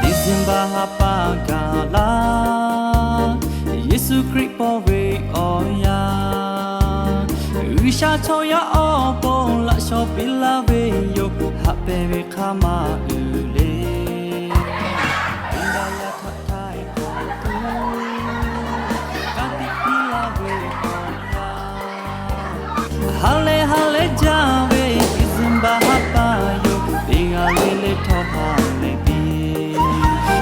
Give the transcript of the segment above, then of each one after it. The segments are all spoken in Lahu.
December ha pa gaˬ laˇ, Yeˍsuˆ Hkriꞈ paw ve awˬ yanˇ, G'uiˬsha chaw yaˇ awˬ pon laꞈ shaw piˇ laˇ ve yoˬ. Haꞈ pehnˇ ve hk'aˇ maˇ uiˍ le. Venˇbaˆ yaˇ htaꞈ htaiˍ hk'awꞈ tuˬ, ka tiꞈ piˇ laˇ ve awˬ yanˇ, ha lehˬ ha lehˬ jaˇ ve December ha pa yoˬ. Teˇ g'aˇ le le htawˇ ha lehˬ piˇ,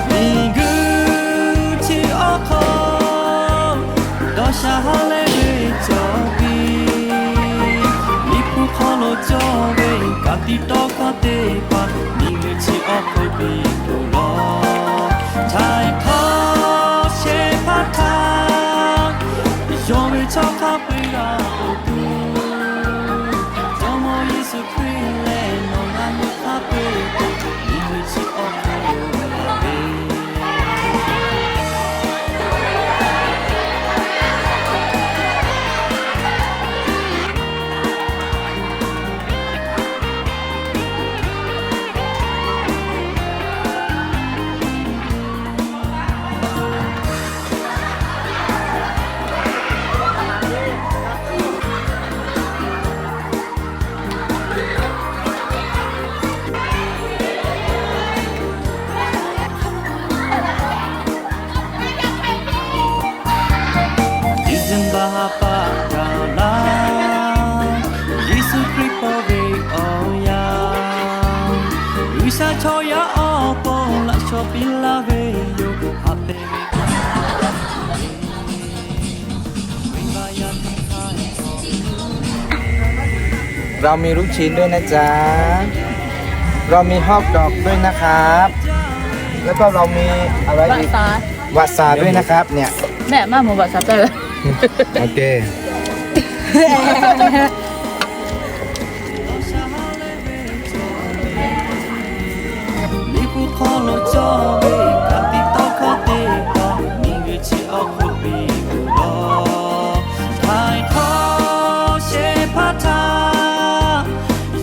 miˬguiˬ chi awˬ hk'aw dawˇ sha ha lehˬ ve cawˬ piˇ. Liꞈ hpu hk'aw lo cawˬ ve ka tiꞈ tawˇ hkawˇ teˇ hpaˍ, miˬguiˬ chi awˬ hk'aw piˇ tuˬ lawˬ. Htaiˍ hkawˇ shehˍ hpaˇ htaꞈ yonˍ ve chaw hk'a peu-eˬ g'a k'oˆ tuˬ, Jawˇmawˇ Yeˍsuˆ Hkriꞈ lehˬ nawˬ ngaˬ hui hk'a peu-eˬ k'o, miˬguiˬ chi awˬ hk'aw lo laˬ ve December ha pa gaˬ laˇ, Yeˍsuˆ Hkriꞈ paw ve awˬ yanˇ, G'uiˬsha chaw yaˇ awˬ pon laꞈ shaw piˇ laˇ ve yoˬ. Haꞈ pehnˇ เรามีลูกชิ้นด้วยนะจ๊ะ เรามีฮอทดอกด้วยนะครับ แล้วก็เรามีอะไรอีก วาซาบิ วาซาบิด้วยนะครับ เนี่ย แม่มาหมู วาซาบิ โอเค Liꞈ hpu hk'aw lo cawˬ ve ka tiꞈ tawˇ hkawˇ teˇ hpaˍ, miˬguiˬ chi awˬ hk'aw piˇ tuˬ lawˬ. Htaiˍ hkawˇ shehˍ hpaˇ htaꞈ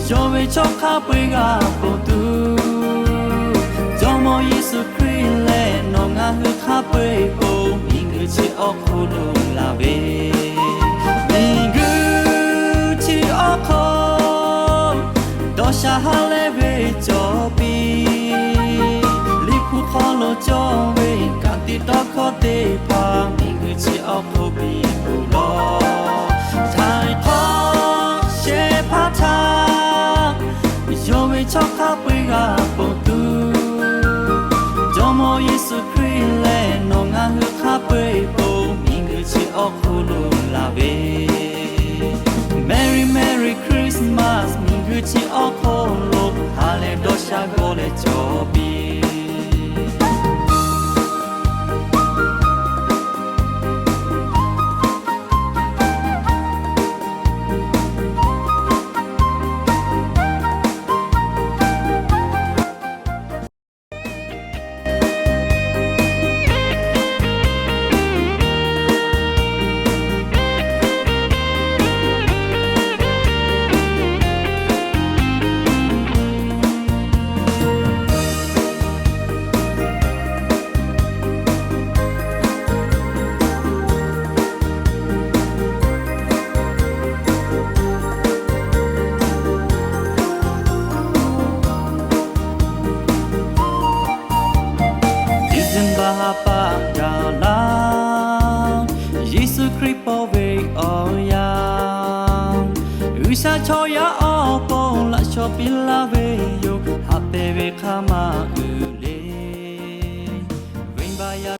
yonˍ ve chaw hk'a peu-eˬ g'a k'oˆ tuˬ, Jawˇmawˇ Yeˍsuˆ Hkriꞈ lehˬ nawˬ ngaˬ hui hk'a peu-eˬ k'o, miˬguiˬ chi awˬ hk'aw lo laˬ ve, miˬguiˬ chi awˬ hk'aw dawˇ sha ha lehˬ ve cawˬ piˇ. Liꞈ hpu hk'aw lo cawˬ ve ka tiꞈ tawˇ hkawˇ teˇ hpaˍ, miˬguiˬ chi awˬ hk'aw piˇ tuˬ lawˬ. Htaiˍ hkawˇ shehˍ hpaˇ htaꞈ yonˍ ve chaw hk'a peu-eˬ g'a k'oˆ tuˬ, Jawˇmawˇ Yeˍsuˆ Hkriꞈ lehˬ nawˬ ngaˬ hui hk'a peu-eˬ k'o, miˬguiˬ chi awˬ hk'aw lo laˬ ve, Merry Merry Christmas, miˬguiˬ chi awˬ hk'aw lo ha lehˬ dawˇ sha g'awˇ leh cawˬ piˇ. December ha pa gaˬ laˇ, Chaw yaˇ awˬ pon laꞈ shaw piˇ laˇ ve yoˬ. Haꞈ pehnˇ ve hk'aˇ maˇ uiˍ le.